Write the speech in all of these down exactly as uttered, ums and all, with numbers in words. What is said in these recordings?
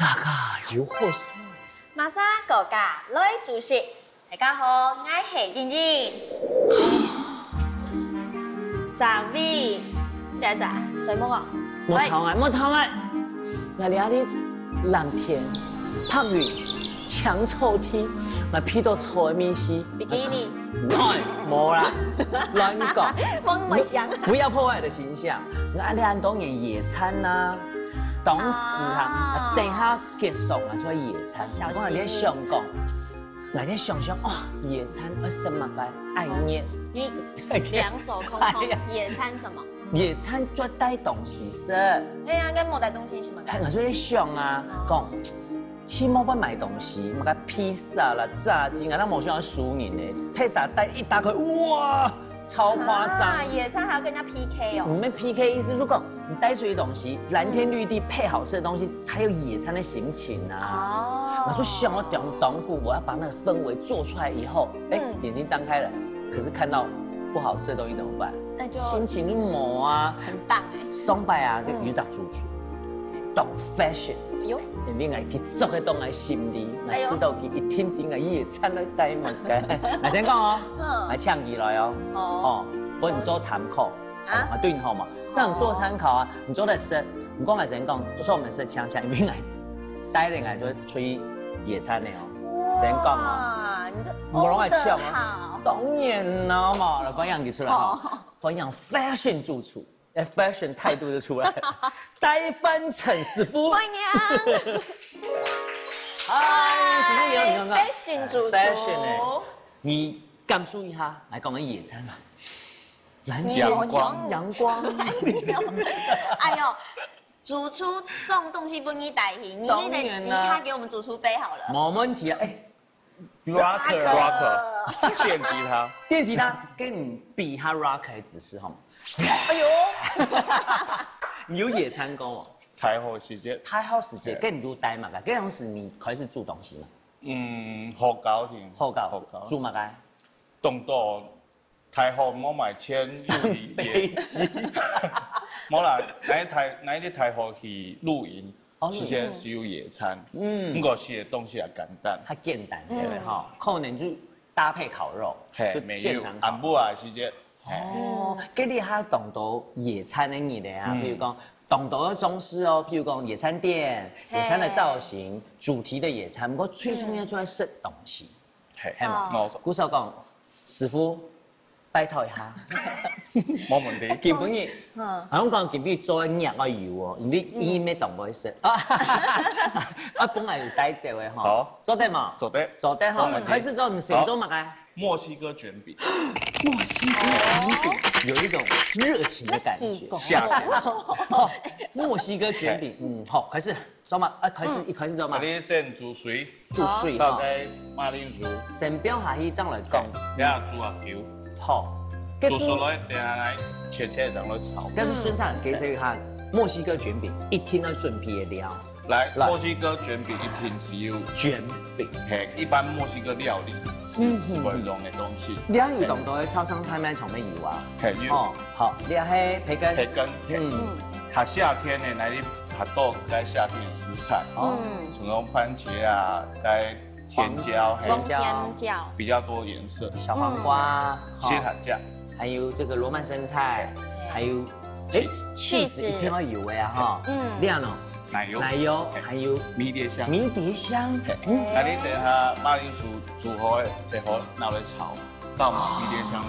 家家有好勢。馬上哥哥來主席。大家好，𠊎係英英。張偉，你在睡目哦？莫吵𠊎，莫吵𠊎！𠊎這裡藍天、白雲、青草地，𠊎鼻著草个味緒。比基尼。哎，無啦，亂講。我毋想。不要破壞我的形象。𠊎恁多年野餐啊，當時啊，啊等下結束啊，做野餐。小心。𠊎在想講，𠊎在想想，哦，野餐愛食麼个？愛熱。你兩手空空，哎呀。野餐什麼？野餐就帶東西食。哎呀，該無帶東西係麼个？哎，𠊎就在想啊，哦。講，去外背買東西，麼个披薩啦、炸雞，𠊎都無想要輸人呢。披薩袋一打開，哇，超誇張。啊，野餐還要跟人家P K哦。毋係P K意思，如果你帶出去的東西，藍天綠地配好吃的東西，才有野餐的心情啊。哦。我就想要當當苦，我要把那個氛圍做出來以後，哎，嗯。眼睛張開了，可是看到不好吃的東西怎麼辦？那就心情就無啊。很棒哎。上擺啊，嗯。有一隻主廚，當fashion。哎喲。因為𠊎佢做个當𠊎心裡，哎喲。𠊎試到佢一定定个野餐來帶麼个。𠊎先講哦，嗯。𠊎請佢來哦，哦。哦，分你做參考。 啊？啊，對你好嘛。這樣做參考啊，你做得食，你講來先講，做我們食強強，因為來帶領來就出去野餐的哦。先講哦。哇，你這無人愛搶啊。哦，當然啦嘛，來分享佢出來哈。哦。分享fashion主廚，哎，fashion態度就出來了。戴范陳師傅。歡迎。嗨，師傅你好，你好，你好。fashion主廚。fashion欸，你感受一下，來講個野餐吧。 藍天、陽光。陽光。哎喲，主廚這種東西不宜帶去，你的吉他給我們主廚背好了。當然啦。沒問題啊，哎，rocker。rocker，電吉他。電吉他，給你比一下rocker的姿勢哈。哎喲。你有野餐過嗎？大學時節。大學時節，該你就帶嘛，該當時你開始煮東西嘛？嗯，學校先。學校，學校。煮麼个？當多 大學無買錢，露營。三杯雞。無啦，𠊎大，𠊎个大學去露營，哦，露營。時間係有野餐，嗯。毋過食个東西也簡單。較簡單，對不對？嗯。哈，可能就搭配烤肉，嘿，就現場烤。沒有，暗晡啊時間，嘿。哦，該你還當多野餐的人呢啊，嗯。比如講，當多的裝飾哦，譬如講野餐墊、嘿。野餐的造型、主題的野餐，毋過最重要就係食東西。 嘿，係嘛？哦。故所講，師傅，拜託一下。無問題。今晡日，嗯。啊，𠊎講今晡日做个肉愛油哦，因為伊毋會當會食。啊，啊，本來有帶走个吼。好。做得嘛？做得。做得吼，無問題。開始做，你先做麼个？好。墨西哥捲餅。墨西哥捲餅，有一種熱情的感覺。夏天。好，墨西哥捲餅，嗯，好，開始。 做麼个？啊，開始，嗯。一開始做麼个？𠊎等先煮水，煮水哈。倒該馬鈴薯。先放下去，正來講。等下煮啊油。好。煮熟了，等下來切切，然後炒。但是先生，解釋一下，墨西哥捲餅一定要準備的料。來，來。墨西哥捲餅一定係有捲餅。嘿，一般墨西哥料理是，嗯，是會用的東西。嗯，嗯。你還有當多的超商拍賣場的油啊？嘿，有。哦，好，你還有培根。培根，嘿。嗯。嗯。 較夏天呢，來去較多該夏天的蔬菜，哦。嗯。像講番茄啊，該甜椒，黃，嘿，甜椒。甜椒。比較多顏色。小黃瓜，嗯。哈。西塔醬。還有這個羅曼生菜，對。還有，誒，cheese。cheese一定要有的啊，哈。嗯。這樣哦。奶油。奶油，嘿。還有迷迭香。迷迭香。嘿。嗯。啊，你等下馬鈴薯煮好了，切好，拿來炒。 到嘛，迷迭香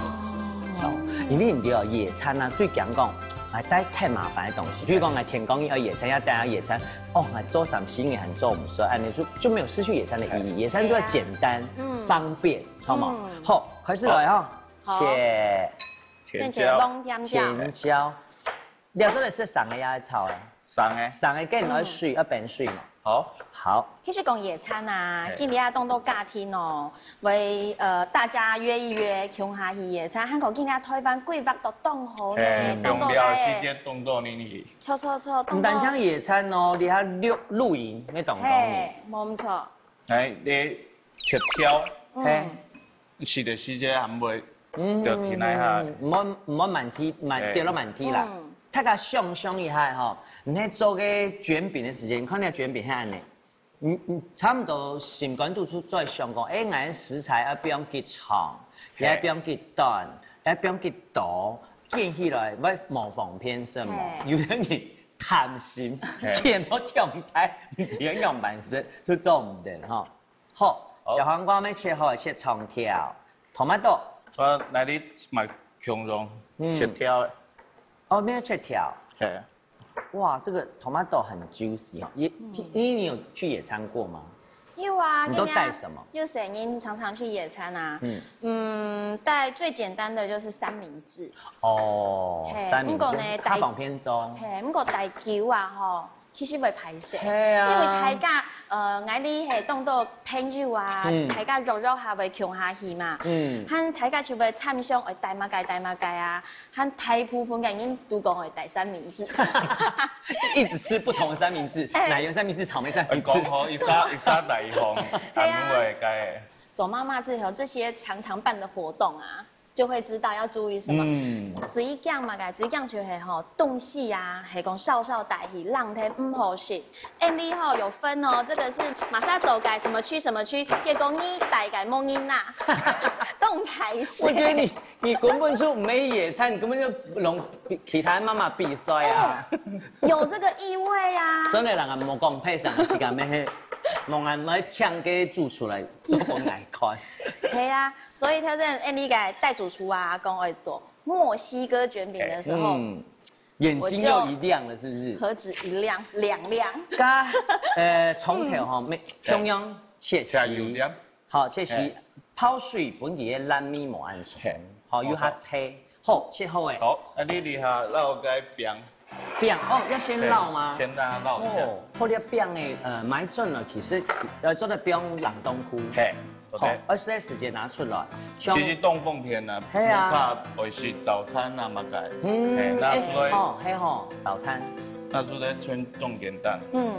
炒。哦，因為你知道野餐啊，最驚講，哎，帶太麻煩的東西。比如講，哎，天光日要野餐，要帶他野餐，哦，哎，做三四日還做毋出，哎，你就，就沒有失去野餐的意義。哎。野餐就要簡單、對啊。嗯。方便，知道嗎？嗯。好，開始了哈。好。切。甜椒。先切黃甜椒。甜椒。 你做得食生个也係炒个？生个。生个，該你愛水，嗯。愛煸水嘛。好。好。其實講野餐啊，嘿。今日啊，當多家庭哦，為，呃，大家約一約，共下去野餐，還講今日台灣規劃到當好呢，嘿，當多个。放假時間當多人去。著，著，著，當多。毋單淨野餐哦，你還露，露營，也當多人。嘿，無毋著。來，你切條，嗯。嘿。 食个時節還會，嗯，就停來下。毋好，毋好滿地，滿，哎。跌落滿地啦。嗯。大家想像一下吼，你在做个捲餅的時間，你看那捲餅係恁呢，你你差毋多心肝肚就在想講，欸，𠊎个食材愛放幾長，也愛放幾短，也愛放幾多，揀起來會無方便，係無？嘿。有个人貪心，嘿。揀到忒大，毋知愛仰般食，就做毋得吼。好，好。小黃瓜愛切好，切長條，tomato。啊，來，你買共樣，嗯。切條个。哦，愛切條。嘿。 哇，這個 tomato 很 juicy 哦。也，嗯。因為你有去野餐過嗎？有啊，你都帶什麼？今天有些人常常去野餐啊。嗯。嗯，帶最簡單的就是三明治。哦，嘿，三明治，毋過呢，較方便裝。嘿，毋過帶酒啊吼，其實會歹勢。嘿啊。因為大家，呃，𠊎俚係當多朋友啊，嗯。大家約約下會共下去嘛。嗯。和大家就會參詳，會帶麼个，帶麼个啊。 和大部分个人都講會帶三明治。一直吃不同的三明治，哎。奶油三明治、草莓三明治。講吼，一下，一下大方，係啊。安慰个。做媽媽之後，這些常常辦的活動啊，就會知道要注意什麼。嗯。水餃嘛，該水餃就係吼，東西啊，係講燒燒帶去，冷忒毋好食。恁呢吼有分哦，這個是麼儕做个，什麼區什麼區，結果你帶个無人拿，當歹勢。我覺得你 你根本就毋係野餐，你根本就摎其他媽媽比賽啊。哎，有這個意味啊。所以人啊，莫講配上自家妹，莫啊莫搶个煮出來做分𠊎看。係啊，所以頭先Andy个大主廚啊，講愛做墨西哥捲餅的時候，嗯，眼睛又一亮了，是不是？何止一亮，兩亮。加，呃，蔥頭吼，嗯。愛共樣切細。切幼點。 好，這時嘿。泡水分佢个爛味無恁重。嘿。好，有較脆。好，切好欸。好，啊，你這下摎該餅。餅，哦，要先摎嗎？嘿，先讓它摎一下。哦，好，這餅欸，呃，買轉來，其實，呃，做得放冷凍庫。嘿，好，OK。而且時間拿出來。其實當方便啊，嘿啊。屋下會食早餐啊，麼个。嗯，嘿，拿出來。欸，好，嘿吼，早餐。拿出來全當簡單。嗯。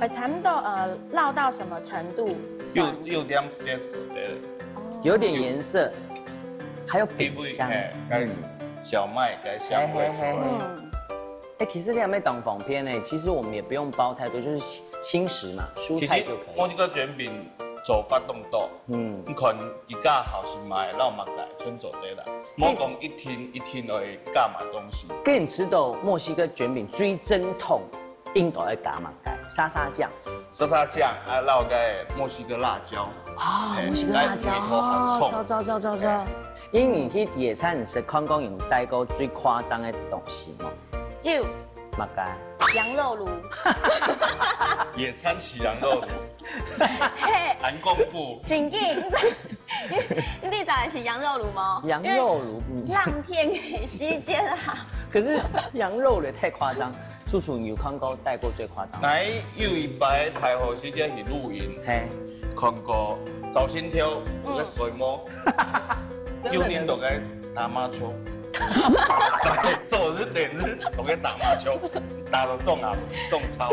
呃，差不多，呃，摎到什麼程度？有，有點色素的。哦。有點顏色，還有餅香。因為，嘿，該小麥，該香味出來。嘿，嘿，嘿，嘿。嗯。欸，其實這樣也當方便欸，其實我們也不用包太多，就是輕，輕食嘛，蔬菜就可以。其實，我這個捲餅做法當多，嗯。你看，自家好食麼个，摎麼个，全做得啦。莫講一定，一定愛加麼个東西。既然食到墨西哥捲餅最正統， 應該愛加麼个？沙沙醬。沙沙醬，啊，摎該墨西哥辣椒。啊，嘿，墨西哥辣椒，該味道較重。哦，著，著，著，著，著。嘿。因為你去野餐食，看過有帶過最誇張个東西無？有。麼个？羊肉爐。野餐食羊肉爐。嘿。還恐怖。真緊，你知，你，你知影係羊肉爐無？羊肉爐，嗯。因為冷天个時間啊。可是羊肉爐也太誇張。 主廚，你有看過帶過最誇張？𠊎有一擺大學時節去露營，嘿。看過朝晨頭，嗯。有个睡目，真的假的？有人都在打麻將。做事等於都在打麻將，打到當暗，當吵。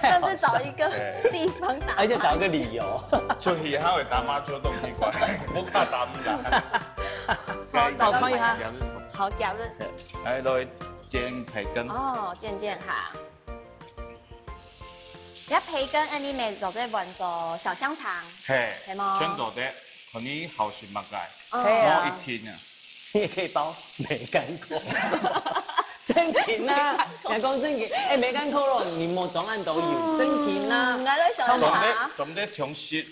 那是找一個地方打麻將。而且找一個理由。出去還會打麻將，當奇怪，毋怕打毋打。好，看一下。好，假日。來，來。 煎培根。哦，煎煎哈。這培根恁呢乜做得換做小香腸，嘿，係無？全做得，看你好食麼个，哦。係啊。無一定啊。你也可以包梅干扣。真緊啊！你還講真緊，欸，梅干扣肉，你莫裝恁多油，嗯，真緊啊！嗯，來，來，小香腸。總得，總得重食，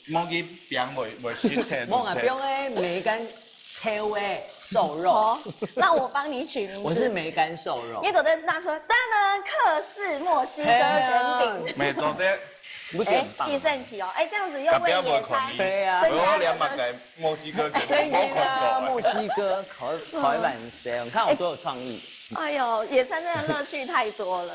莫去 餅會，會食忒。無啊，毋使。放个梅干炒个瘦肉。好，那我幫你取名字。我是梅干瘦肉。你做得拿出來，當然客式墨西哥捲餅。嘿啊。乜做得。不是很棒嗎？欸，幾神奇哦！欸，這樣子又為野餐增加了樂趣。隔壁無看你，我兩百個墨西哥捲餅，真的啊，無看過。墨西哥烤，烤一半生，你看我多有創意。哎呦，野餐真的樂趣太多了。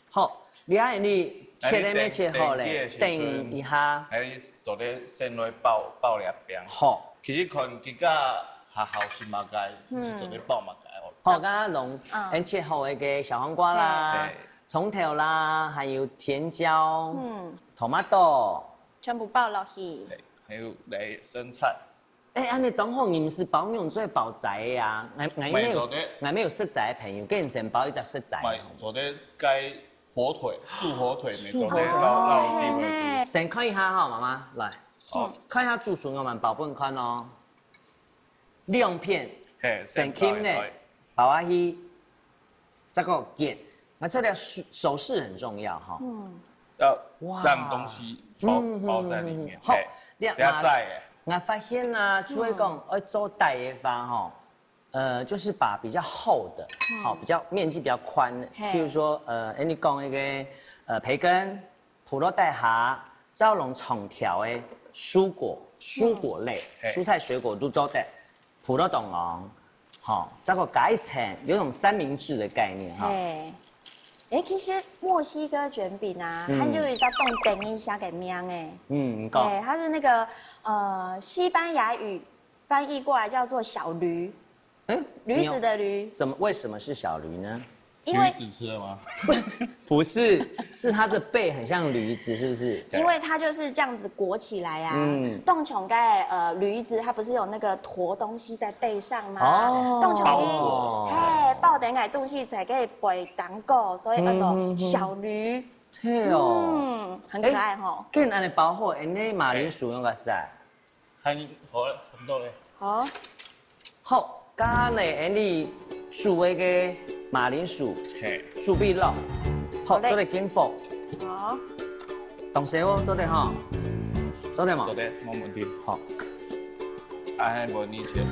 好，你看你切个乜切好咧，哎，你等一下。等一下。哎，做得先來包，包粒餅。好。其實看自家學校食麼个，嗯。係做得包麼个哦。好，剛剛攏，嗯。先切好个小黃瓜啦，嘿。蔥頭啦，還有甜椒，嗯。Tomato。全部包落去。對，還有來生菜。 哎，恁呢當好，你毋使包肉，做得包齋个啊。𠊎，𠊎也有，乜做得。𠊎乜有食齋个朋友，跟你先包一隻食齋个。乜做得該火腿，素火腿，没错，素火腿。老老地位。先看一下哈，妈妈，来，好。看一下主厨，我们包分看哦。两片，嘿，先看呢，先包一下。包下去，再给我卷。那这里手手势很重要哈。嗯。要哇。让东西包，嗯，包在里面。嗯，嗯，嗯。好，嘿。你等下再耶。我发现啊，除了讲，嗯。要做大的话哈， 呃，就是把比较厚的，嗯。好，比较面积比较宽的，嘿。譬如说，呃，哎，你讲一个，呃，培根、葡萄带下，再弄长条的蔬果，蔬果类，嗯。嘿。蔬菜水果都做得，葡萄糖哦，好，再个改成有种三明治的概念哈。嘿。哎，其实墨西哥卷饼啊，嗯。它就有一个动等一下个名哎。嗯，你讲。对，它是那个，呃，西班牙语翻译过来叫做小驴。 嗯，驴子的驴。你有，怎么，为什么是小驴呢？因为，驴子吃了吗？不是，是它的背很像驴子，是不是？因为它就是这样子裹起来啊。嗯。动宠盖，呃，驴子它不是有那个驮东西在背上吗？哦。动宠盖，包裹。嘿，包等个东西才可以背当高，所以叫做小驴。嗯，嗯，嗯。对哦。嗯，很可爱吼。哎，跟俺的包括，哎，那马铃薯用个啥？ 还好了，差不多了。好。好，刚刚呢，Andy煮个个马铃薯，嘿。煮比落，好，好嘞。做得金佛。好。懂谁哦？做得哈？做得嘛？做得，没问题。好。哎，没你钱。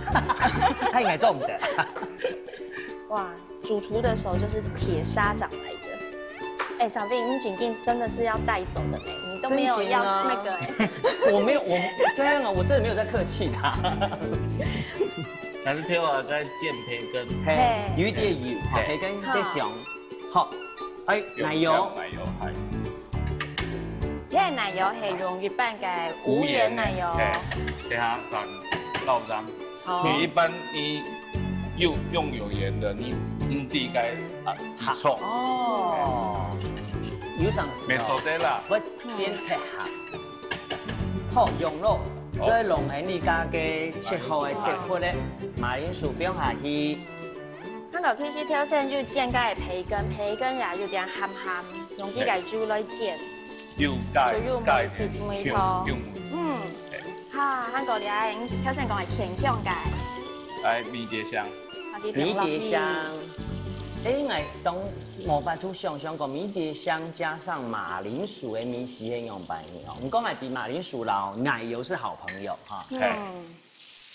他应该做不得。哇，主厨的手就是铁砂掌来着。哎，长辈，你紧进真的是要带走的呢，你都没有要那个哎。真的啊。我没有，我，对啊，我真的没有在客气的。但是听我在煎培根。嘿，嘿。有一点油，哈，嘿。培根在香。好，哎，奶油。有，有奶油，嗨。这奶油是用一般个无盐奶油。无盐的，嘿，等下咱倒上。 好。你一般你用，用有盐的，你，你自己该，啊，自己冲。哦。有常時哦，沒錯的啦。會變忒鹹。好，用咯，好。再弄下你家个切好个切塊个馬鈴薯放下去。那个其實頭先就煎个培根，培根也有點鹹鹹，用這个油來煎。 有加，就有加一點味，味道。香，香味。嗯。嘿。哈，還過你愛，頭先講个甜香个。來，迷迭香。啊，你迷迭香。哎，𠊎當無法度想像講迷迭香加上馬鈴薯个味緒係仰般个哦。毋過𠊎知馬鈴薯摎奶油是好朋友哈。嗯。嘿。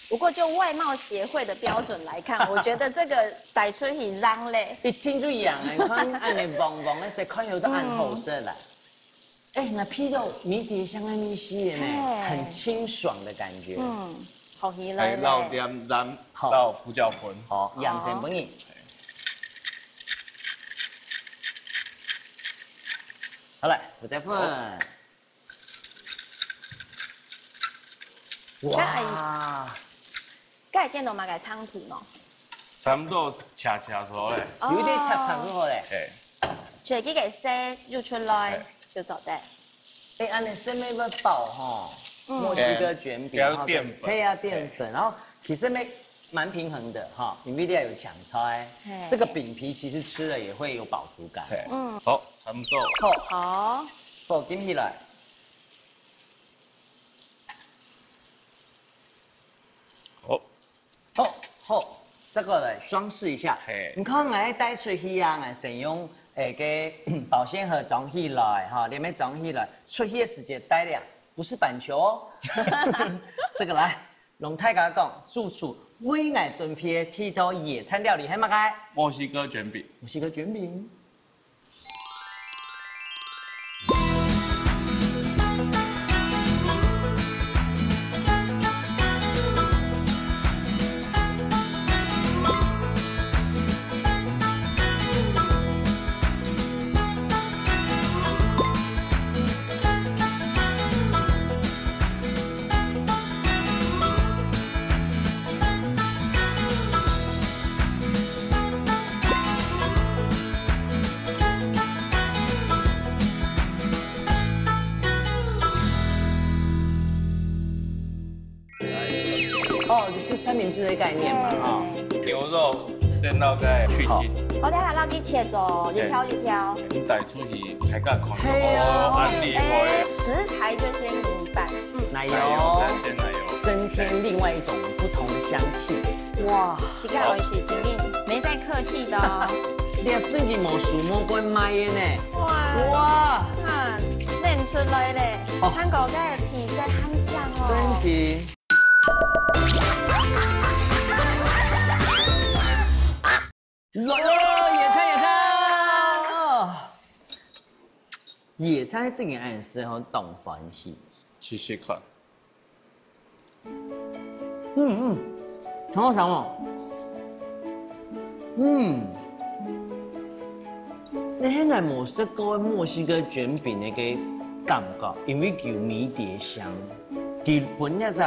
不過就外貌協會的標準來看，我覺得這個帶出去浪咧。一聽就癢啊！你看恁呢黃黃个色，看起來都恁好食啦。嗯。 哎，那鼻到迷迭香个味緒呢，嘿。很清爽的感覺。嗯，好香了嘞。還落點鹽，好。落胡椒粉。好，好。鹽先分你。好了，胡椒粉。好。哇！ 該煎到麼个程度呢？差不多赤赤熟咧。哦。有一點赤赤就好咧。嘿。就這个色又出來，嘿。就做得。哎，恁呢色味會飽吼，嗯。墨西哥捲餅，嘿，還有澱粉。嘿，還有澱粉，嘿。然後其實味蠻平衡的哈，因為裡有青菜，嘿。這個餅皮其實吃了也會有飽足感。嘿。嗯。好，差不多。好。好。好，頂起來。 好。好，好，這個來裝飾一下。嘿。你看，𠊎帶出去啊，𠊎先用，誒，个保鮮盒裝起來，哈，裡面裝起來，出去个時節帶了，不是板球哦。這個來，同大家講，主廚為𠊎準備个第一道野餐料理係麼个？墨西哥捲餅。墨西哥捲餅。 哦，就三明治的概念嘛，哈。牛肉先摎佢去筋。好。我等下落去切哦，一條一條。你帶出去，大家看到，係啊。哦，恁厲害。食材就先一半。嗯，奶油，奶油，加鮮奶油。增添另外一種不同的香氣。哇，時間有一些，真的沒在客氣的哦。你真的無輸無關賣的呢。哇，哇，看，認出來咧，哦，韓國个皮在很靚哦。真的。 來咯，野餐，野餐！哦，野餐這个暗示吼，當歡喜。試試看。嗯嗯，很好嘗哦。嗯，你現在無食過墨西哥捲餅那个感覺，因為有迷迭香，佢本來就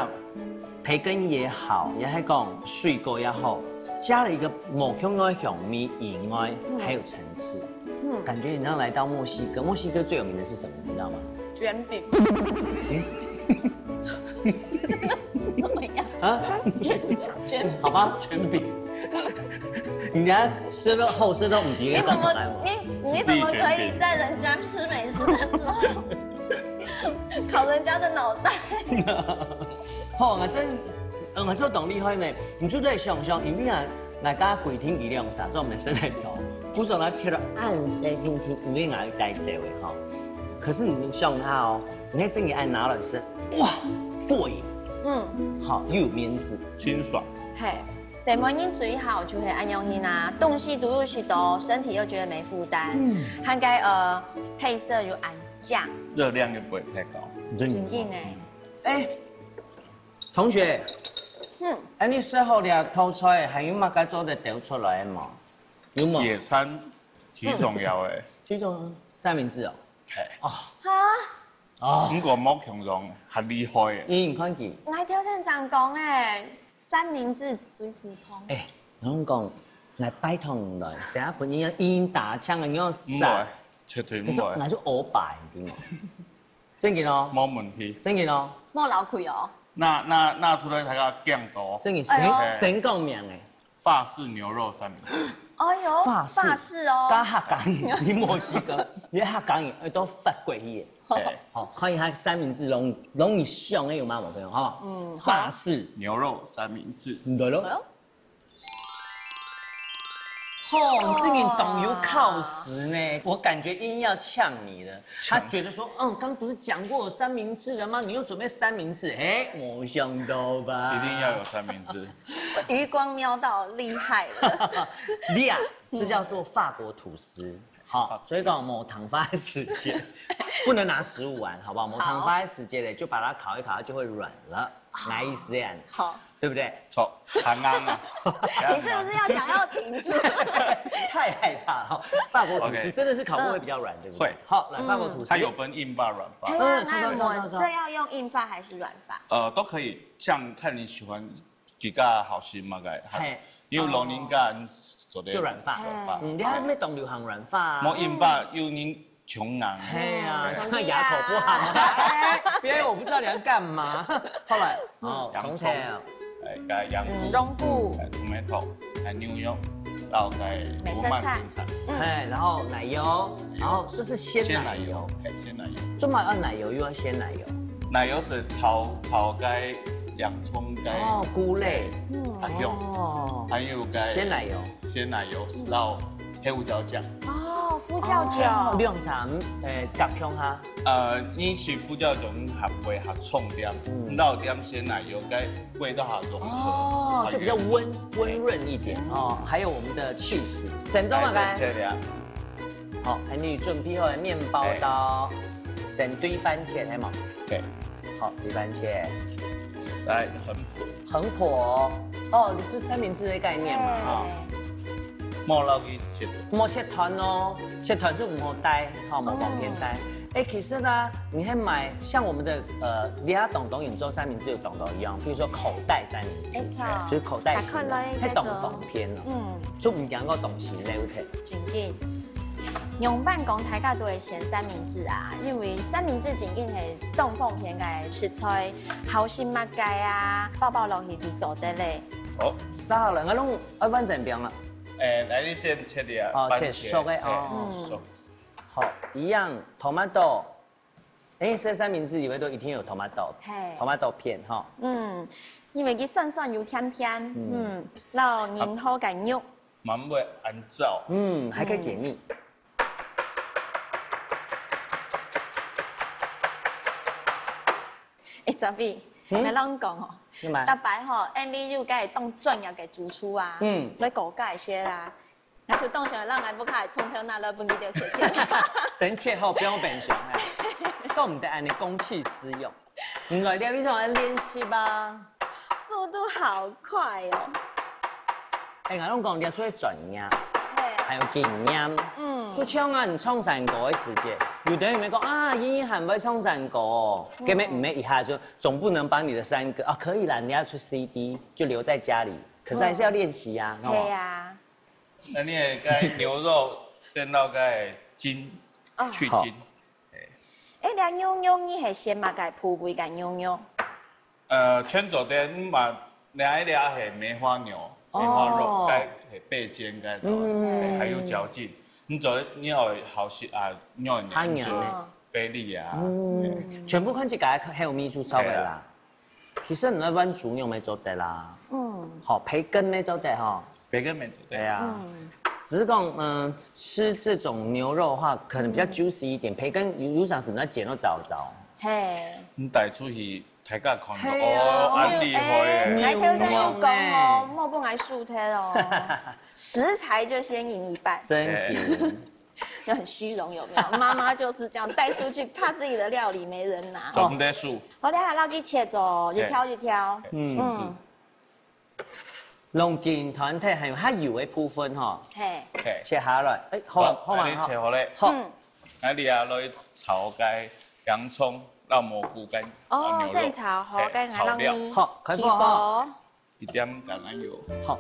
培根也好，也係講水果也好，加了一個無共樣个香味以外，嗯，還有層次。嗯，感覺你像來到墨西哥。墨西哥最有名的是什麼，你知道嗎？捲餅。嗯？怎麼樣？啊？捲，捲。好吧，捲餅。你等下吃了後吃都不停，你怎麼，你，你怎麼可以在人家吃美食的時候考人家的腦袋？ 好，𠊎真，呃，𠊎真當厲害呢。你就在想想，因為啊，𠊎家規定佢兩儕做毋得食太多，故所𠊎切到恁細輕輕，因為𠊎帶走的吼。可是你想下哦，你看這个愛拿來吃，哇，過癮，嗯，好，又有面子，清爽。嘿，細妹人最好就係恁樣形啊，東西都有食到，身體又覺得沒負擔，嗯，還該呃配色又恁靚，熱量又不會太高，真的呢。哎， 同學，嗯，哎，你食好這道菜，還有麼个做得兜出來無？有無？野餐最重要的。最重要，三明治哦。嘿。哦。哈？哦。毋過無共樣，較厲害的。嗯，你看佢。𠊎頭先正講誒，三明治最普通。哎，𠊎講，𠊎拜託你來，等下分你用打槍个，你用殺。毋會，絕對毋會。可是𠊎就歐巴，你知無？ 正經哦。無問題。正經哦。無老氣哦。拿，拿，拿出來大家見到。正經，哎喲。先，先講名誒。法式牛肉三明治。哎喲，法式。法式哦。加客家語，你墨西哥，你客家語，哎，都發過去誒。嘿。好，看一下三明治攏，攏你想的有嘛無朋友，好不好？嗯，好。法式牛肉三明治。來咯。哎喲。 吼，你這个當有考試呢，我感覺硬要嗆你了。他覺得說，嗯，剛不是講過有三明治了嗎？你又準備三明治，哎，沒想到吧？一定要有三明治。我餘光瞄到，厲害了。厲害，這叫做法國吐司。好，所以講無糖化的時間，不能拿食物玩，好不好？無糖化的時間呢，就把它烤一烤，它就會軟了。 來一試啊。好。對不對？著，還硬啊。你是不是要講要停住？太害怕了。法國吐司真的是烤過會比較軟，對不對？會。好，來，法國吐司。它有分硬法、軟法。哎呀，嗯，著，著，著，著，著。那我這要用硬法還是軟法？呃，都可以，像看你喜歡幾个好心嘛，該。嘿。因為老人家做得就軟法。軟法。嗯，你還沒懂流行軟法啊。無硬法，有人 窮人。嘿啊，嗯，像个啞口不好。哎，別人我不知道你要幹嘛。好來，哦，洋蔥，從頭。哎，該洋蔥，嗯，龍骨。哎，tomato，哎，牛肉，然後該美生菜。胡麻生菜。嗯。哎，然後奶油，然後這是鮮奶油。鮮奶油，哎，鮮奶油。做麼个要奶油又要鮮奶油？奶油係炒，炒該洋蔥該，哦，菇類。嗯。還有，哦。還有該鮮奶油。鮮奶油，然後 黑胡椒醬。哦，胡椒醬。哦，兩儕，誒，夾共下。呃，你食胡椒醬較會較重點，嗯。落點鮮奶油，該味道較融合，哦，較就比較溫，圓潤。溫潤一點，嗯。哦，還有我們的cheese，先做麼个？來，先切了。好，還有準備好的麵包刀，哎。先對半切，係無？對。好，對半切。來，很 很薄哦。哦，就三明治的概念嘛，哈。哎。莫落去切。莫切團哦，切團就毋好帶，哈，無方便帶。哦。哎，其實呢，你還買像我們的，呃，你要懂懂你做三明治有懂懂一樣，比如說口袋三明治，沒錯。就是口袋型的，打開來再做。還懂方便哦。嗯。就毋驚个東西留忒。真的。 仰般講大家都會選三明治啊，因為三明治正經係當方便个食材，好食麼个啊，包包落去就做得咧。哦，燒好了，𠊎攏愛換煎餅了。哎，來，你先切了哦，番茄，切熟的哦。嘿，嗯。熟。好，一樣，tomato。哎，這三明治裡面都一定有tomato，嘿。Tomato片哈。嗯，因為佢酸酸又甜甜，嗯。嗯，然後然後个肉。蠻會按照。嗯，還可以解膩。嗯。哎，澤比，嗯？𠊎摎你講哦，是嗎？逐擺吼，Andy又該當專業个主廚啊，嗯。來教𠊎一下啦。 那就當想讓𠊎屋下个蔥頭拿來分佢兜切切。先切好，放冰箱啊。做毋得恁樣公器私用。毋來這位就愛練習吧。速度好快哦。哎，𠊎摎你講，這出去專業，嘿。還有經驗。嗯。就像啊，你唱山歌个時節，有的人會講啊，英英還會唱山歌哦，嗯。根本毋係一下就，總不能把你的山歌啊，可以啦，你要出C D就留在家裡，可是還是要練習啊，嗯。吼。對啊。 那你个牛肉先摎个筋，哦。去筋。好。哎，這牛肉你係選麼个部位个牛肉？呃，全做得，嗯嘛，這一隻係梅花牛，哦。梅花肉，該係背肩該个，嗯。哎，還有嚼勁。你做得，你要好食啊，你要較軟，較軟。 菲力啊。嗯，全部看自家个口味就著个啦。對啊。其實你愛換豬肉乜做得啦。嗯。吼，培根乜做得吼。培根乜做得。對啊。嗯。只是講，嗯，吃這種牛肉的話，可能比較juicy一點，培根有，有常時你愛剪到糟糟。嘿。你帶出去，大家看到，嘿啊，哦，恁厲害耶。哎，來，頭先有講哦，牛肉呢。莫分𠊎輸忒哦。食材就先贏一半。真的。 就很虛榮，有沒有？媽媽就是這樣帶出去，怕自己的料理沒人拿。做毋得輸。好，等下摎佢切哦，一條一條。嗯。嗯。摎筋斷忒，還有較油个部分吼，嘿。嘿。切下來，哎，好，好，好嘛，你切好咧。好。嗯。那你啊，來炒个洋蔥、老蘑菇跟，哦，啊，牛肉。先炒好，嘿，跟炒料。好，開火吼。起火。 一點橄欖油。好，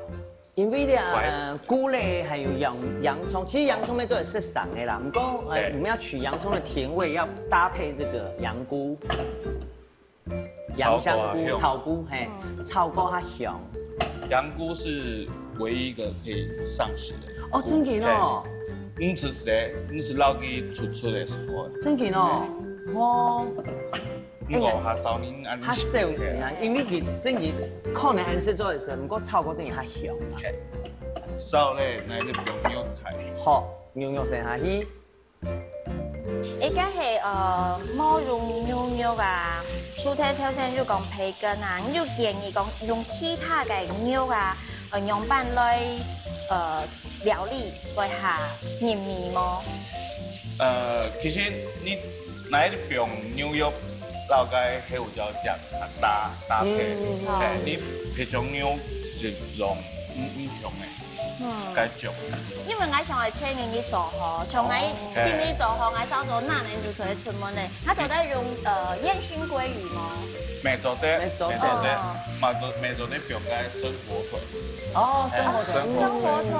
因為咧，喂。呃，菇類還有洋，洋蔥，其實洋蔥乜做得食生个啦，毋過，呃，對。我們要取洋蔥的甜味，要搭配這個洋菇。洋香菇、炒菇啊，香。炒菇，嘿，嗯。炒菇較香。洋菇是唯一一個可以上色的。哦，真个哦。對。毋係生，毋係摎佢出出个時候。真个哦。嗯。哦。 毋過較少人恁樣食。較少人啊，因為佢真个可能恁樣食做得食，毋過炒過真个較香啊。嘿。燒咧，來就放牛肉下去。好，牛肉先下去。欸，該係，呃，無用牛肉啊，除忒頭先就講培根啊，你有建議講用其他个肉啊，呃，樣般來，呃，料理會較入味無？呃，其實你 來放牛肉，摎該黑胡椒醬啊搭，搭配。嗯。嘿，你平常牛係用，嗯，嗯，用个，嗯。該種。因為𠊎想愛請你做吼，像𠊎哦。今日做吼，𠊎想做哪能就出去出門呢？佢做得用，呃，煙燻鮭魚無？乜做得，乜做得。乜做得，哦。乜做，乜做得放該生火腿。哦，生火腿。哎，生火腿。生火腿。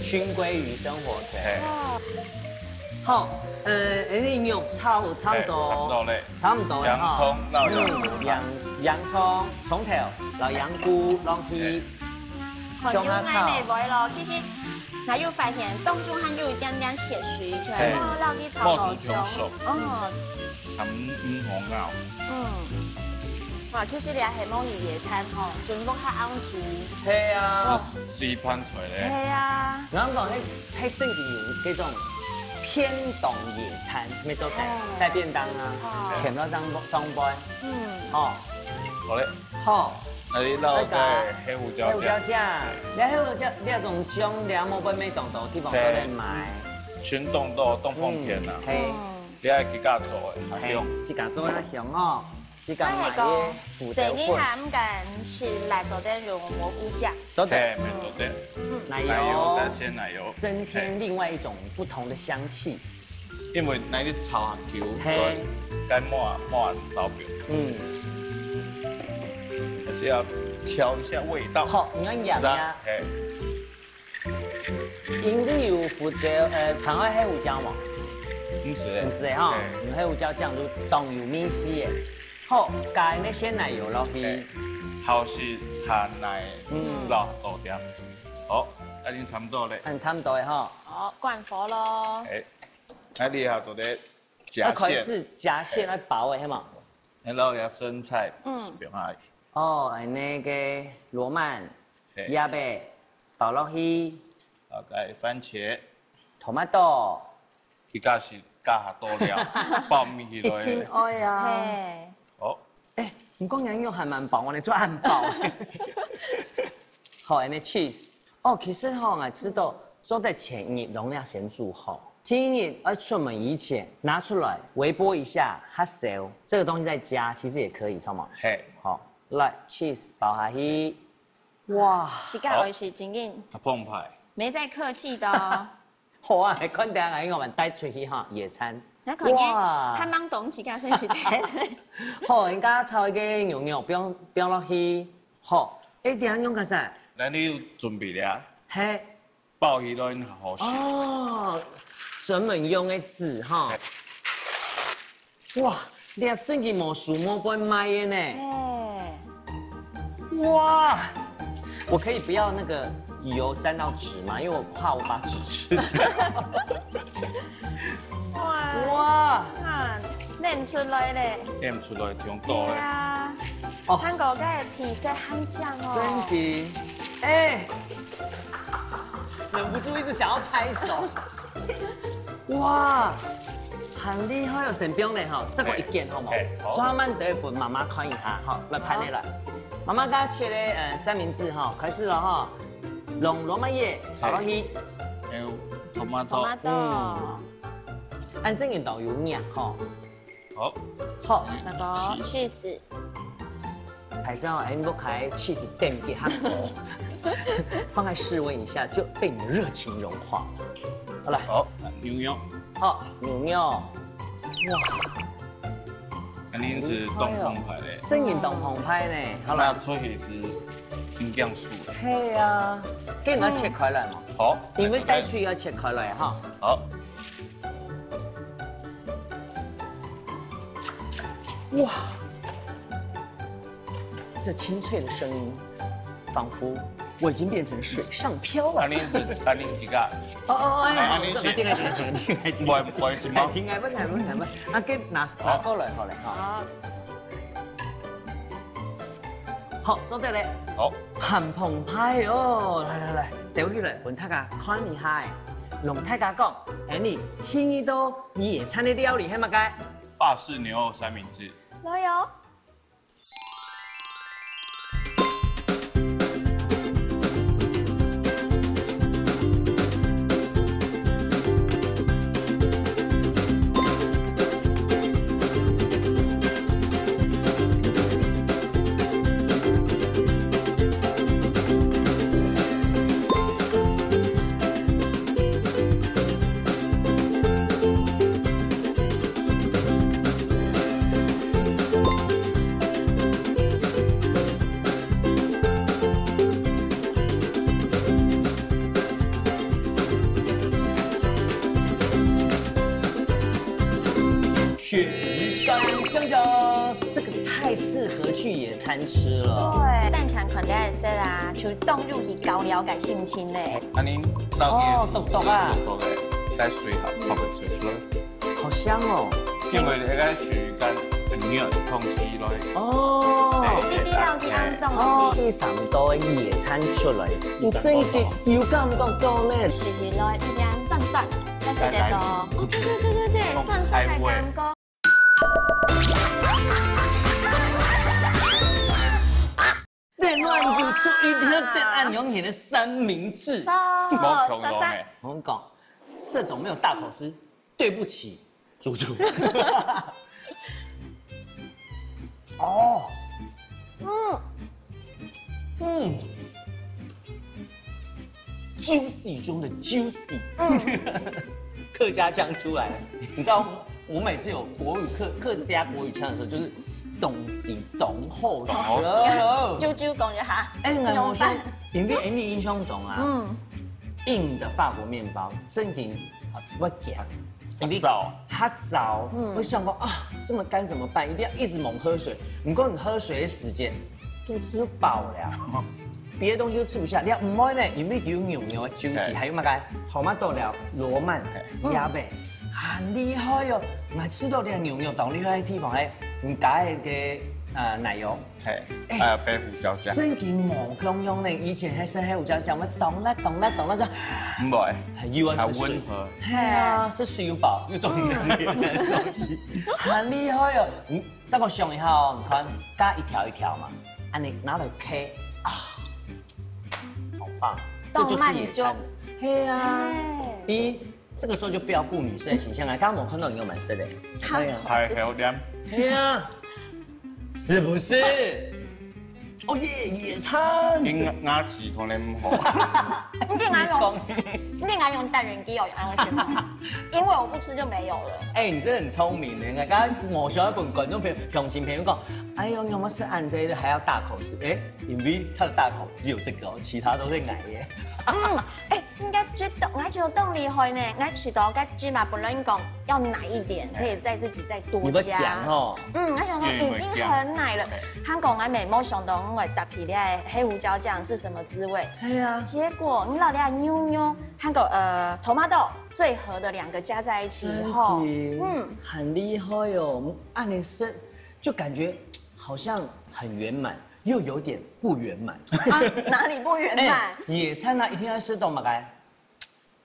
燻鮭魚生火腿。嘿。哦。 好，呃，恁樣肉炒差不多，哎，差不多咧。差不多了哈。洋蔥摎洋菇。嗯，洋，洋蔥、蔥頭摎洋菇落去，哎。看有愛味無咯，其實𠊎有發現當中還有一點點血水出來，哎。莫落去炒到焦。莫煮忒熟。哦。還毋，毋好咬。嗯。哇，其實這係無野餐吼，全部較安全。係啊。係，係一盤菜咧。係啊。然後講，嘿， 係真个有該種便當野餐，乜做得，哎。帶便當啊，哦。掮到上，上背，嗯。吼。好咧。好。該你摎該黑胡椒醬。黑胡椒醬，你黑胡椒，你這種醬，你無分每當多地方都能買。嘿。全當多，當方便啊。嗯，嘿。嗯。你愛自家做个，還香。嘿，自家做个香哦。 自家買个胡椒粉。該係講，細人還毋敢食辣，做得用蘑菇醬。做得。嘿，乜做得。嗯。奶油。奶油，再鮮奶油。增添另外一種不同的香氣。嘿。因為該个炒下去，嘿。所以該抹，抹糟糕。嗯。還是要調一下味道。好，你要養呀。嘿。 因為有胡椒，呃，長愛黑胡椒嘛？毋係。毋係哈，嘿。有黑胡椒醬就當有味緒耶。好，加一點鮮奶油落去。嘿。好食下奶，嗯。落多點。好，已經差不多咧。很差不多的吼。好，關火咯。哎，那你還做得夾餡，要開始夾餡，哎，要包的，係嘛？然後有生菜，嗯，放下去。哦，哎，那個羅曼，嘿，葉仔，包落去，大概番茄，tomato， 佢家是加下多料，包毋起來。一定愛啊。嘿。哦。哎，你講你用還蠻飽，我來做漢堡。好，and then cheese。哦，其實吼，我知道做在前一日攏要先煮好，第一日要出門以前拿出來微波一下，它熟，這個東西再加，其實也可以，知道嗎？嘿。好，來，cheese包下去。哇，自家愛食正經，好，澎湃。沒在客氣的哦。 好啊，還看到啊，因為我們帶出去哈，野餐。那可能哇，還蠻懂自家先食的。好，人家炒一個牛肉，放，放落去。好，哎，點樣用个啥？那你有準備了啊？嘿。包起來好好食。哦，專門用个紙哈。哇，你還真个無輸無本賣个呢。哎。 哇，我可以不要那個油沾到紙嗎？因為我怕我把紙吃掉。哇，哇，看，淰出來咧。淰出來，挺多咧。對啊，哦，看過該皮色很靚哦。真的，哎，忍不住一直想要拍手。 哇，很厲害哦，先放咧吼，再過一件好無？嘿，好。專門得分媽媽看一下，好，來盤起來。媽媽剛切个呃三明治哈，開始了哈，用羅馬葉，好了，嘿。還有tomato。Tomato。嗯。恁正經都有肉吼。 好。好，嗯，再過cheese。Cheese。還是要，哎，你不開cheese店給他。放在室溫一下就被你的熱情融化了。好，來。好，牛肉。好，牛肉。哇。肯定是當澎湃咧。真个當澎湃呢。好了。那出去是營養素的。嘿啊，給你要切開來嘛。好。因為帶去要切開來哈。好。 哇，這清脆的聲音，仿佛我已經變成水上漂了。恁樣子，恁樣子个。哦，哦，哎，哎，恁樣子。這個，這個，這個，這個，這個。不好，不好意思嗎？停，停，不，不，不，不，啊，給拿，拿過來，好了，哈。好。好，做得了。好。很澎湃哦，來，來，來，丟起來，分大家看一下。摎大家講，哎，你聽一到野餐的料理，係麼个？法式牛肉三明治。來喲。 鱈魚乾醬醬，這個太適合去野餐吃了。對，單淨看這個色啊，就當有去搞了个心情咧。恁樣倒去哦，篤篤啊。篤篤个，來水下泡个水出來。 好香哦。因為那個水跟很軟，空氣咯。哦。對，對，對，對，哦，第三道的野餐出來，有真的有感覺到呢。是咯，一樣酸酸，但是這種，哦，對對對對對，酸酸的感覺。電暖又出一條電暗用型的三明治。無共樣欸。我跟你講，這種沒有大口吃，對不起，豬豬。哦，嗯，嗯，juicy中的juicy，嗯，客家腔出來了。你知道，我每次有國語客客家國語腔的時候，就是當時當好食。啾啾講一下，哎，我想，因為你印象中啊，嗯，硬的法國麵包，正經會夾。 因為較燥。較燥，嗯，我想講啊，這麼乾怎麼辦？一定要一直猛喝水。不過你喝水的時間，肚子就飽了。別的東西都吃不下，你毋愛呢，因為有牛肉的juicy，係。還有麼个？tomato了，羅曼，係。也袂，很厲害哦。𠊎知道這牛肉當厲害的地方，係，你加个，呃，奶油。係，哎，還有白胡椒醬。真經無共樣呢，以前還係黑胡椒醬，會咚啦咚啦咚啦，就，毋會，係，you are the sweet。溫和。係啊，係sweet又飽，又中意這些東西，很厲害哦。嗯， 再過想一下哦，你看，加一條一條嘛，恁樣拿來切啊，好棒，這就是野餐。動漫中。係啊，哎。你這個時候就不要顧女生的形象啊，剛剛我看到你有蠻色的。他哎呀，還好點。係啊，是不是？哦耶，野餐。你牙齒可能毋好。你應該用，你應該用單元機哦，然後去買，因為我不吃就沒有了。哎，你真的很聰明呢。剛剛我想要跟觀眾朋友、鄉親朋友講，哎呦，你有沒有吃恁多的，還要大口吃？哎，因為他的大口只有這個哦，其他都是奶耶。嗯，哎，應該知道，我覺得當厲害呢。我知道該芝麻不論講要哪一點，可以再自己再多加。你會講吼？嗯，我想說已經很奶了。韓國我沒有想到我搭配的黑胡椒醬是什麼滋味。哎呀，結果你老弟牛肉，韓國呃tomato最合的兩個加在一起以後，真的，嗯，很厲害哦。按理說就感覺好像很圓滿，又有點不圓滿。啊，哪裡不圓滿？哎，野餐啊，一定要食到麼个？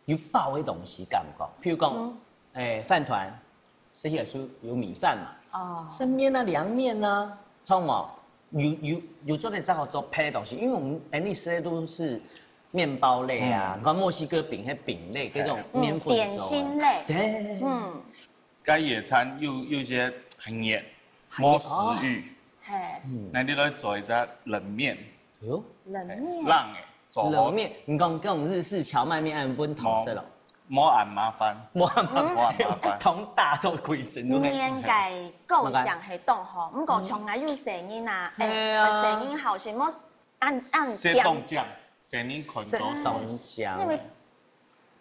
有飽的東西，敢講？譬如講，嗯，哎，飯糰，食起來就有米飯嘛。哦，生麵啊，涼麵啊，知道嗎？有有有做得再好做配的東西，因為我們哎，你吃的都是麵包類啊，嗯，你看墨西哥餅、那餅類，這種嗯，麵粉之類的。點心類。對，嗯。 該野餐又又些很熱，很熱，無食慾，哦，嘿，嗯，該你來做一隻冷麵，哎喲，冷麵，冷的，做好冷麵，你講這種日式蕎麥麵，恁溫燙色咯，無恁麻煩，無恁麻煩，嗯，無恁麻煩，燙到規身都係。麵个構想係當好，毋過像𠊎有細人啊，哎，係啊，細人好食，無恁恁點，食凍醬，細人看到，食凍醬，因為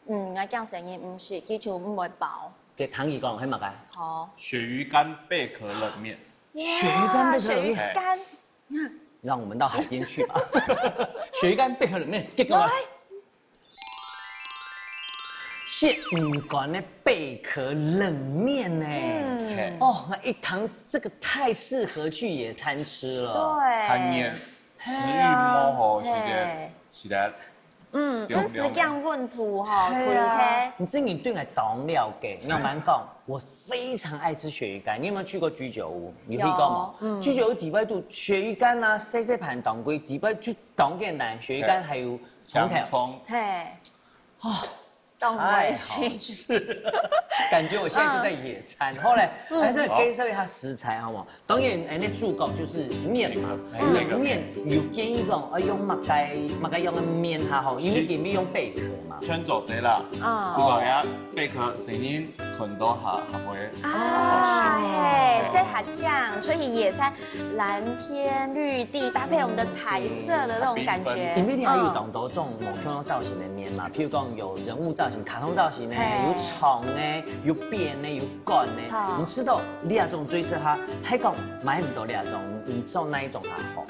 嗯，𠊎驚細人毋食，佢就毋會飽。該聽佢講，係麼个？好。鱈魚乾貝殼冷麵。哇，鱈魚乾貝殼冷麵。鱈魚乾。讓我們到海邊去吧。鱈魚乾貝殼冷麵，結果呢？來。係魚乾个貝殼冷麵呢。嗯。哦，那一湯這個太適合去野餐吃了。對。很黏，食慾無好時節，嘿，食得 嗯，毋使驚溫度吼，係啊，退開。你真的對𠊎當了解。你慢慢講，我非常愛吃鱈魚乾。你有沒有去過居酒屋？有去過嗎？有，嗯。居酒屋底背都鱈魚乾啊，細細盤當歸，底背就當簡單，鱈魚乾還有蔥頭。洋蔥。嘿。哦，當溫馨。太好吃了。感覺我現在就在野餐。嗯。後來，嗯。還是介紹一下食材，好不好？ 當然，哎，該主角就係麵嘛。哎，那個麵有建議講，哎，用麼个麼个樣个麵較好，因為佢愛用貝殼嘛。全做得啦。啊。不過呀，貝殼聲音很多哈，還不會。啊，嘿，色合醬，出去野餐，藍天綠地搭配我們的彩色的那種感覺。因為你還有當多種無共樣造型的麵嘛，譬如講有人物造型、卡通造型的，嘿，有長的，有扁的，有 乾呢，著。你食到這種最適合，還講買毋到這種，你做哪一種較好？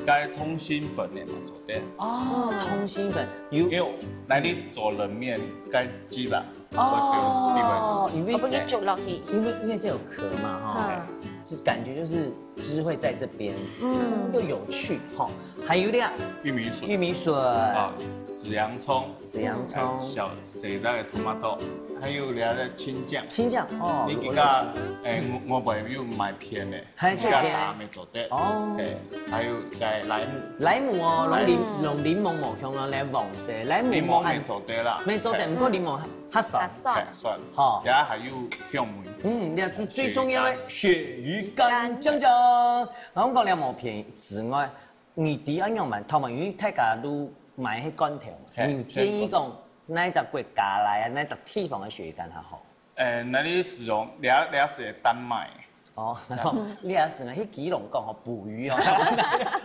該通心粉个嘛做得。哦，通心粉有。因為來你做冷麵，該汁吧，哦，因為我不會煮落去。因為因為這有殼嘛，哈，嗯，是感覺就是汁會在這邊，嗯，又有趣哈。還有咧，玉米筍，玉米筍啊，紫洋蔥， 紫洋蔥，小細隻个tomato，還有這个青醬。青醬哦，你自家，哎，我我朋友買片个，還係片个，自家打乜做得。哦，哎，還有个萊姆，萊姆哦，攏檸攏檸檬無共樣，來黃色，萊姆檸檬乜做得啦，乜做得，毋過檸檬較酸，較酸，吼，也還有香味。嗯，這最最重要个鱈魚乾醬醬，然後講了無便宜之外， 你知恁樣嘛，頭嘛，因為大家都買係罐頭嘛，嘿，你建議講哪一隻國家來啊，哪一隻地方个鱈魚乾較好？呃，那你使用這這係丹麥。哦，然後你也係呢，去基隆講吼，捕魚哦，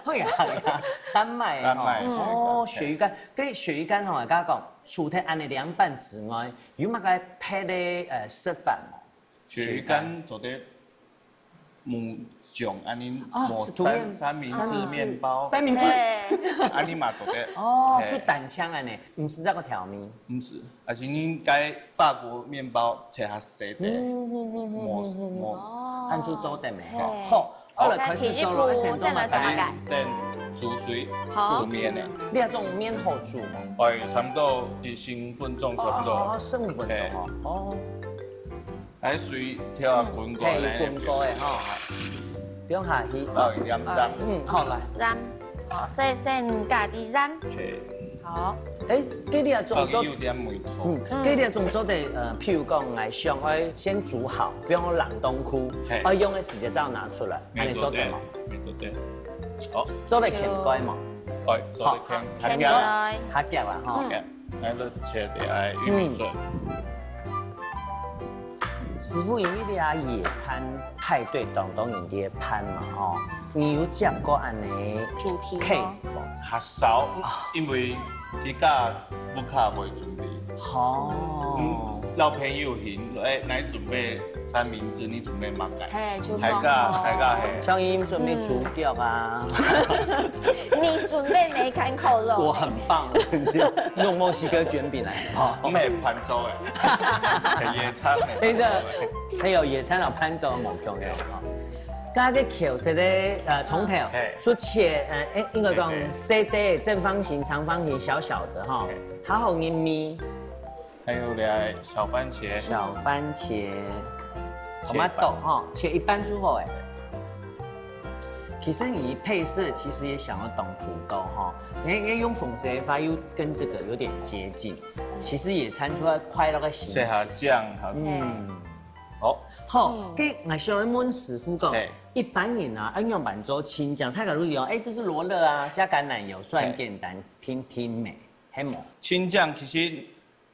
會啊會啊，丹麥丹麥哦，鱈魚乾，哦，鱈魚乾，該鱈魚乾吼，剛剛講，除忒恁樣涼拌之外，有麼个別个呃食法無？鱈魚乾做得無像恁樣，哦，無三，是塗面，三明治、三明治，麵包，三明治。對。恁樣嘛做得。哦，嘿。係單淨恁樣，毋使再過調味。毋使，而且應該法國麵包切較細个，嗯，嗯，嗯，嗯，無，嗯，嗯，無。哦。恁樣做得咩？嘿。好，好了，開始做了，先做麼个？先來做麼个？先煮水，好。煮麵呢。你這種麵好煮嗎？哎，差不多十五分鐘差不多。哦，十五分鐘哦。嘿。哦。 來水調啊滾過來。嘿，滾過个吼，放下去。倒一點鹽。嗯，好，來。鹽，好，所以先加滴鹽。嘿。好。欸，這裡啊，種做，放有點梅糖。嗯，這裡啊，種做得，呃，譬如講，來想愛先煮好，比方講冷凍庫，嘿。愛用个時節正拿出來，恁樣做得無？做得，做得。好。做得掀蓋無？好，做得掀，掀開。掀開。較遽啦，吼。嗯。 來，就切點玉米筍。嗯。師傅，因為你啊野餐派對當多人个伴嘛，吼，你有接過恁樣主題嗎？Case無？較少，啊。因為自家屋下會準備。哦。嗯，老朋友型，欸，來準備 三明治，你準備麼个？嘿，就講哦。大家，大家，嘿。像𠊎準備豬腳啊。嗯。你準備梅乾扣肉。我很棒，是用墨西哥捲餅來。哦。我們很伴奏欸。很野餐，很伴奏欸。哎，這，還有野餐啊，伴奏無共樣哈。剛剛个口是咧，呃，蔥頭，嘿。就切，呃，欸，應該講切，嘿。細个正方形、長方形、小小的哈，嘿。好好入味。 還有咧，小番茄。小番茄，切一半。Tomato吼，切一半就好欸。其實你配色其實也想要懂足夠哈，你看，你看用紅色的話又跟這個有點接近，其實也餐出來快樂的心情。試下醬哈。嗯。好。好，嗯。該𠊎想要問師傅講，嘿。一般人啊，愛仰般做青醬，大家都講，欸，這是羅勒啊，加橄欖油，算簡單，嘿。定定咩，係無？青醬其實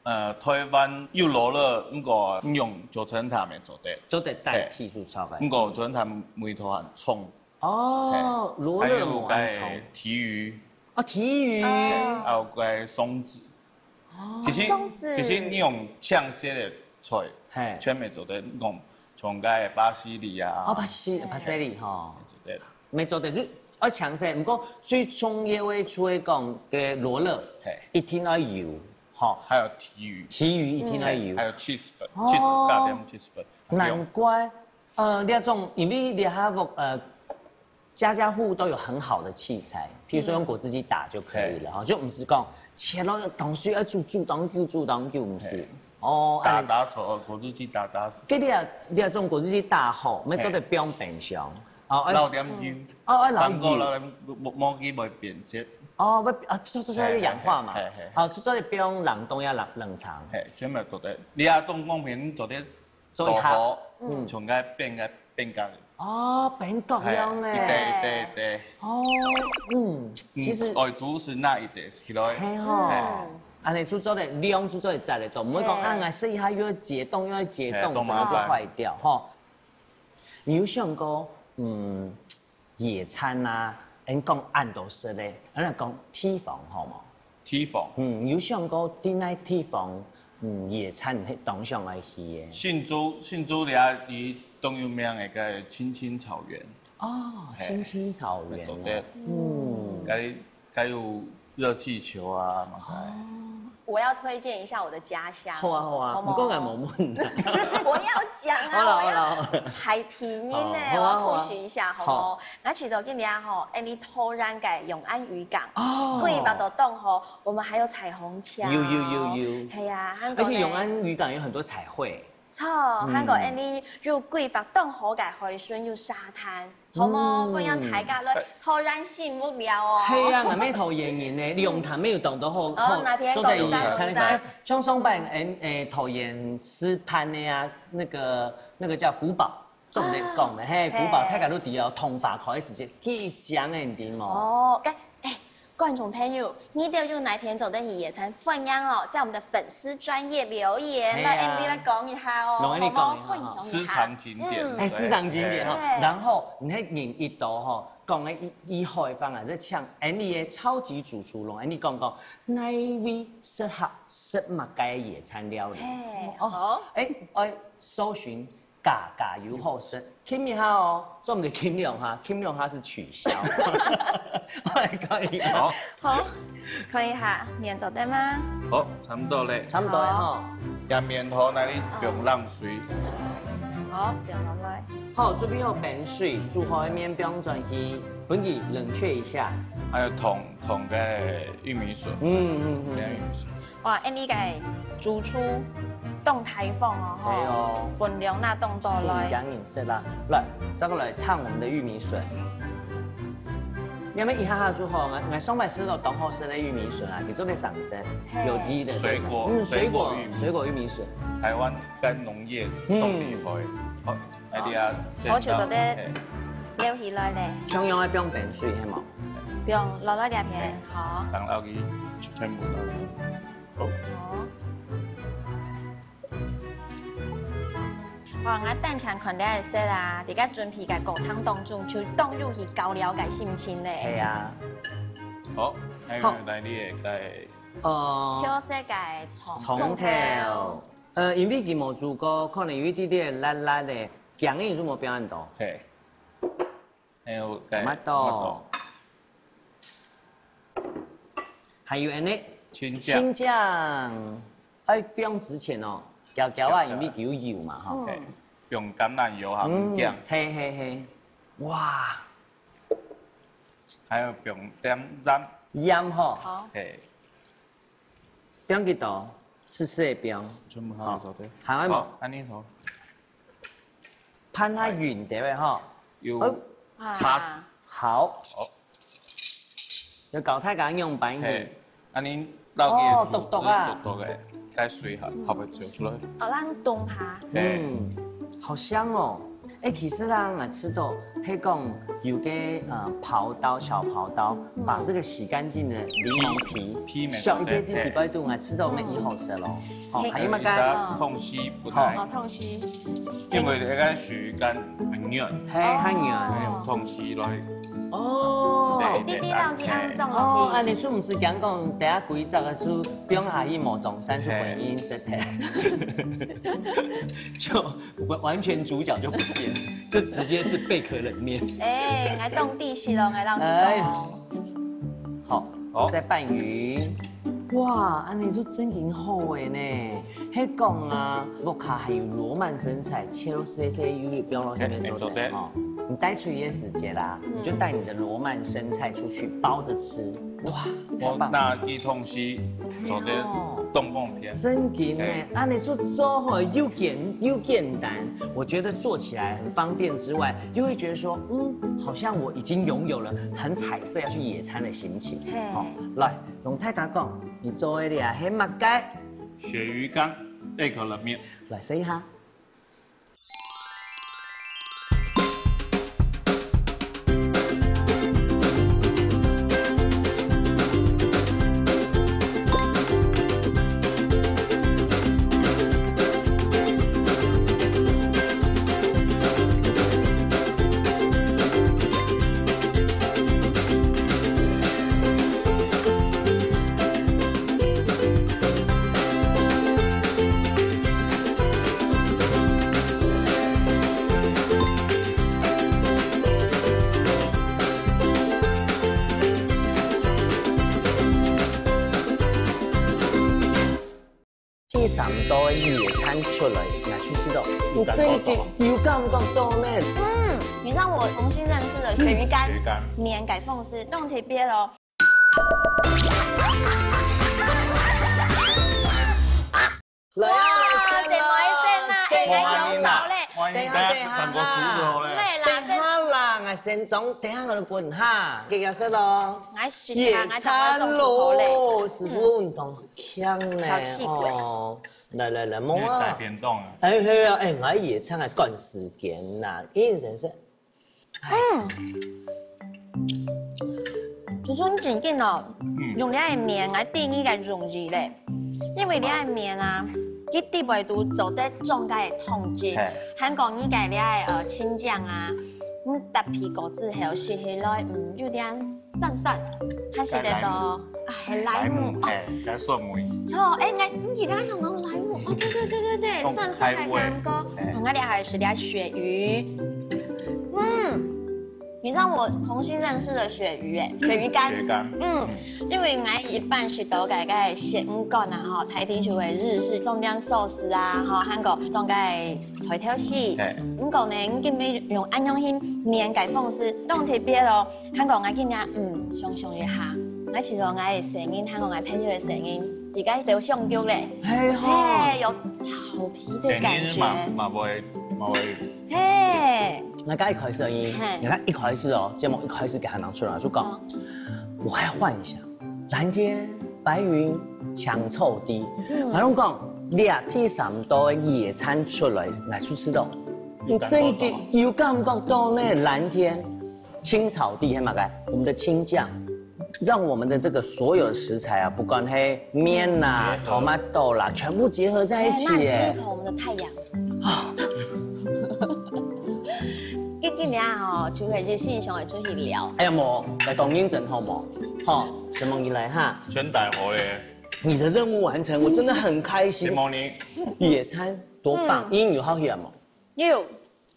呃，臺灣有羅勒，毋過用九層塔乜做得。做得代替煮炒飯。嘿。毋過九層塔味道很重。哦，嘿。羅勒無恁重。還有該提魚。哦，提魚。還有該松子。哦。其實，松子。其實你用青色个菜，嘿。全部做得，講像該巴西利亞。哦，巴西，嘿。巴西利吼。做得。乜做得，就愛青色，毋過最重要个，除了講个羅勒，嘿。一定愛有。 吼。還有提魚。提魚一定愛有。嗯。還有cheese粉，哦。cheese，加點cheese粉。難怪，呃，這種，因為這下屋，呃，家家戶戶都有很好的器材，譬如說用果汁機打就可以了，嗯。吼，就毋使講切了，當時愛煮，煮當久，煮當久，毋使。嘿。哦，打，恁樣。打手，果汁機打，打手。該你啊，你啊，用果汁機打好，乜做得放冰箱。嘿。 哦，愛，落點油。哦，愛落油。當過落點，無，無，無佢會變質。哦，會，啊，做，做，做，嘿，會氧化嘛。嘿，嘿，嘿。哦，做，做得放冷凍也冷，冷藏。嘿，全部做得。你啊，凍凍片做得做一下。做好，嗯。像該冰个，冰个。哦，冰角樣欸。嘿，一塊，一塊，一塊。哦，嗯，嗯，其實愛煮時拿一塊起來。嘿吼。嘿。恁樣就做得，量就做得摘得到，毋會講，嘿。啊，𠊎試一下又要解凍，又要解凍，嘿，凍麻煩。整個就壞掉，吼。 你有想過，嗯，野餐啊，恁講恁多食咧，恁講地方好無？地方。嗯，有想過在哪地方，嗯，野餐係當想愛去个？新竹，新竹這裡當有名个該青青草原。哦，嘿。青青草原哦。做得。嗯。該 該有熱氣球啊，麼个。哦。我要推薦一下我的家鄉。好啊，好啊，好無？毋過𠊎無問啊。我要講啊，好啦，我要，好啦，好啦。在地人呢，哦，好啊，好啊。我要push一下，好無？好。𠊎去到今年吼，哎，你桃園个永安漁港，哦。規劃到當好，我們還有彩虹橋。有，有，有，有。係啊，還有呢，而且永安漁港有很多彩繪。 著，嗯。還過恁樣又規劃當好个海脣，又沙灘，好無？嗯。分享大家來，哎。桃園新屋了哦。係啊，𠊎乜桃園人呢，龍潭乜有當多好，哦，好，哪片做得有野餐。講一下，講一下。像上擺，嗯。哎，哎，桃園石磐个啊，那個，那個叫古堡，重點講个，啊，嘿，古堡，嘿。大家都知哦，桐花開个時節，幾靚个，你知無？哦，該，哎， 觀眾朋友，你兜有哪片做得去野餐，歡迎哦，在我們的粉絲專頁留言，係啊。來，Andy來講一下哦，攏Andy講一下，好無？分享一下。私藏景點，嗯。哎，私藏景點吼。對。然後，你看人一多吼，講个一，一開放啊，這像Andy个超級主廚攏，Andy講講，哪位適合食麼个野餐料理？嘿，哦，好。哎，哎，搜尋嘎嘎有好食。 撳一下哦，做毋得撳兩下，撳兩下係取消。我來看一下。好。好，看一下，麵做得嗎？好，差不多咧。差不多咧吼。好。這麵頭那裡放冷水。好，放落來。好，準備好冰水，煮好个麵放轉去，分佢冷卻一下。還有燙，燙个玉米筍。嗯，嗯，嗯。燙玉米筍。 哇，恁呢个主廚當大方哦，吼，係哦。分量拿當多來。嗯，兩人食啦。來，再過來燙我們的玉米筍。你們一下下就好，𠊎，𠊎上擺食到當好食个玉米筍啊，佢做得生食，係。有機的，水果，嗯，水果，水果玉米。水果玉米筍。台灣跟農業動力會，嗯。好，來，你啊，好，就做得，係。撈起來咧。共樣愛放冰水，係無？放落來這片，係。好。長老給全部都。 好。哇，𠊎單淨看這个色啊，在該準備个過程當中，就當有去搞料个心情咧。係啊。好，還有好。來你个，呃，調色个蔥，蔥頭。蔥頭。呃，因為佢無煮過，可能有一點點辣辣个，薑个就無放恁多。係。 還有該tomato。還有恁呢，青醬。青醬，愛放之前哦，攪攪啊，攪攪。因為佢有油嘛，吼。嗯。係，用橄欖油和薑。嗯，係，係，係。哇。還有放點鹽。鹽吼。好。係。 放幾多？試試个放。全部好做得。好，還愛無？好，恁呢好。盤下勻點个吼。有哦。叉子。好。好。要教大家用盤去。係，恁呢落去个哦，珠子篤篤啊。篤篤个，該水合，合會走出來。哦，咱動下。係。嗯，好香哦。 欸，其實啦，𠊎試著，係講有個，呃，刨刀，小刨刀，嗯。把這個洗乾淨的檸檬皮，皮，皮沒削一點點，對。底背肚，𠊎試著乜已好食咯。嗯。哦，還有麼个？還有一隻痛惜不太，好。哦，痛惜。因為那個鱈魚乾很軟，係，很軟。哦。用痛惜來。哦。對，一點點，滴滴落去，對。按呢裝落去。哦，啊，你是毋是講講，等下規隻个就放下去無裝，山就本身食忒。係。就 完，完全主角就不見，就直接是貝殼冷麵。欸，𠊎當知識咯，𠊎摎你講哦。哎，好，好。再拌勻。哇，恁呢就正經好个呢。係講啊，屋下還有羅曼生菜，切到細細幼幼，放落去面做得，係，做得。哦。你帶出去个時節啦，嗯。你就帶你的羅曼生菜出去包著吃。 哇，太棒了。𠊎拿去同時做得當方便。真的呢，欸。恁呢就做好又簡，又簡單。我覺得做起來很方便之外，又會覺得說，嗯，好像我已經擁有了很彩色要去野餐的心情。嘿。好，來，同大家講，你做个這係麼个？鱈魚乾貝殼冷麵。來試一下。 第三道个野餐出來，𠊎就試著，有感覺到嗎？有感覺到呢。嗯，你讓我重新認識了鱈魚乾，嗯，鱈魚乾。麵个方式，當特別哦。 來啊，哇，來先啊。誰無愛先啊？欸，來用手咧。歡迎，等一下，等一下，等一下。等下，等下啦，𠊎先裝，等下𠊎就分哈，繼續食咯。𠊎試試看，野餐咯，𠊎頭先裝好咧。師傅運動強呢，嗯。小氣鬼。哦，來來來，摸啊。你改變動了。哎，係啊，哎，𠊎野餐還趕時間吶，一人食 嗯，就算正經哦，嗯。用這个麵，𠊎第二个容易咧，因為這个麵啊，佢底背肚做得裝个湯汁，嘿。還講你个這个，呃，青醬啊，嗯，搭皮果子後食起來，嗯，有點酸酸，還食得到，啊，係萊姆，哦，係，加蒜味。錯，哎，哎，你記得想講萊姆，哦，對對對對對，用酸酸的感覺。開胃哎我那里還有食點鱈魚，嗯，你知道我重新認識了鱈魚，哎，鱈魚乾。鱈魚乾嗯，因為𠊎一般食到个个鹹魚乾啊，吼，大體就係日式，種點壽司啊，吼，還過種个菜頭絲。嘿毋過呢，你今日用恁樣去面个方式，當特別哦。還過𠊎今日嗯想想一下，𠊎試著𠊎个聲音，還過𠊎朋友个聲音，自家就上腳咧。係吼，嘿，有草皮的感覺。嘛嘛會嘛會，嘿，那該一開始而已，嘿你看一開始哦，節目一開始給他拿出來就講，我還換一下，藍天白雲青草地，然後講，你啊第三道的野餐出來，來出吃到，你真的有感覺到呢，藍天青草地，還有麼个，我們的青醬。讓我們的這個所有的食材啊，不管係麵啦、結合 tomato 啦，全部結合在一起耶那吃一。口我們的太陽。今今日哦，就係日新想要出去聊。哎呀，無，來當認真好無？吼，承蒙你來哈，全大好咧，你的任務完成，我真的很開心承。蒙你。野餐多棒，英語好學無？有，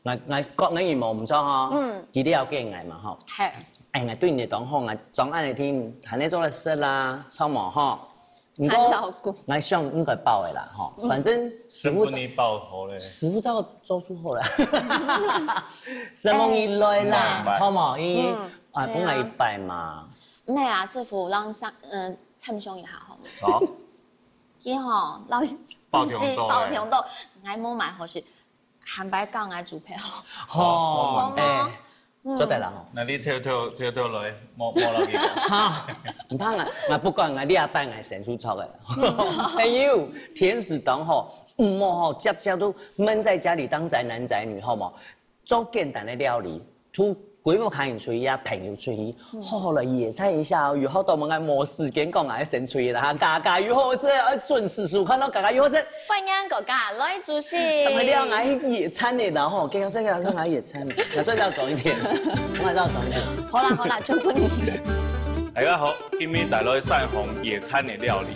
來來，講英語無毋錯哈。嗯佢了解𠊎嘛吼。嘿，哎，𠊎對你當好，𠊎總恁樣聽，還能做得食啦，錯無吼？毋很照顧。𠊎想應該包的啦吼，反正師傅師傅你包好咧，師傅照做出好了。承蒙你來啦，哎好無？因為嗯啊，對啊本來一擺嘛，沒啊，師傅讓上嗯參詳一下好嗎？好，佢吼，老包中肚包中肚，𠊎無買好食，坦白講，𠊎煮配好。吼，好哎，嗯做得啦吼。那你偷偷偷偷來，莫莫落去。哈，毋怕啊，𠊎不管啊，你也扮𠊎神出錯个。朋友，天時當好，毋好吼，接接都悶在家裡當宅男宅女，好無？做簡單的料理，同歸屋下人出去啊，朋友出去，好好來野餐一下哦。有好多人還無時間講，𠊎先出去啦，哈，家家有好食，愛準時收看到家家有好食。歡迎大家來主持。等下了，𠊎去野餐呢，然後，跟他說，跟他說，𠊎野餐呢，𠊎再要早一點，𠊎再要早一點。好啦好啦，祝福你。大家好，今日帶來三項野餐的料理，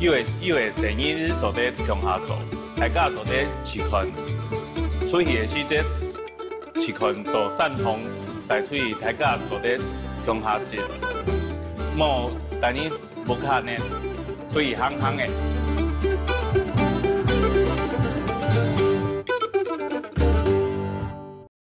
有个有个生意做得共下做，大家做得試看。出去的時節，試看做三項帶出去，大家做得共下食。莫等於屋下呢，出去行行个。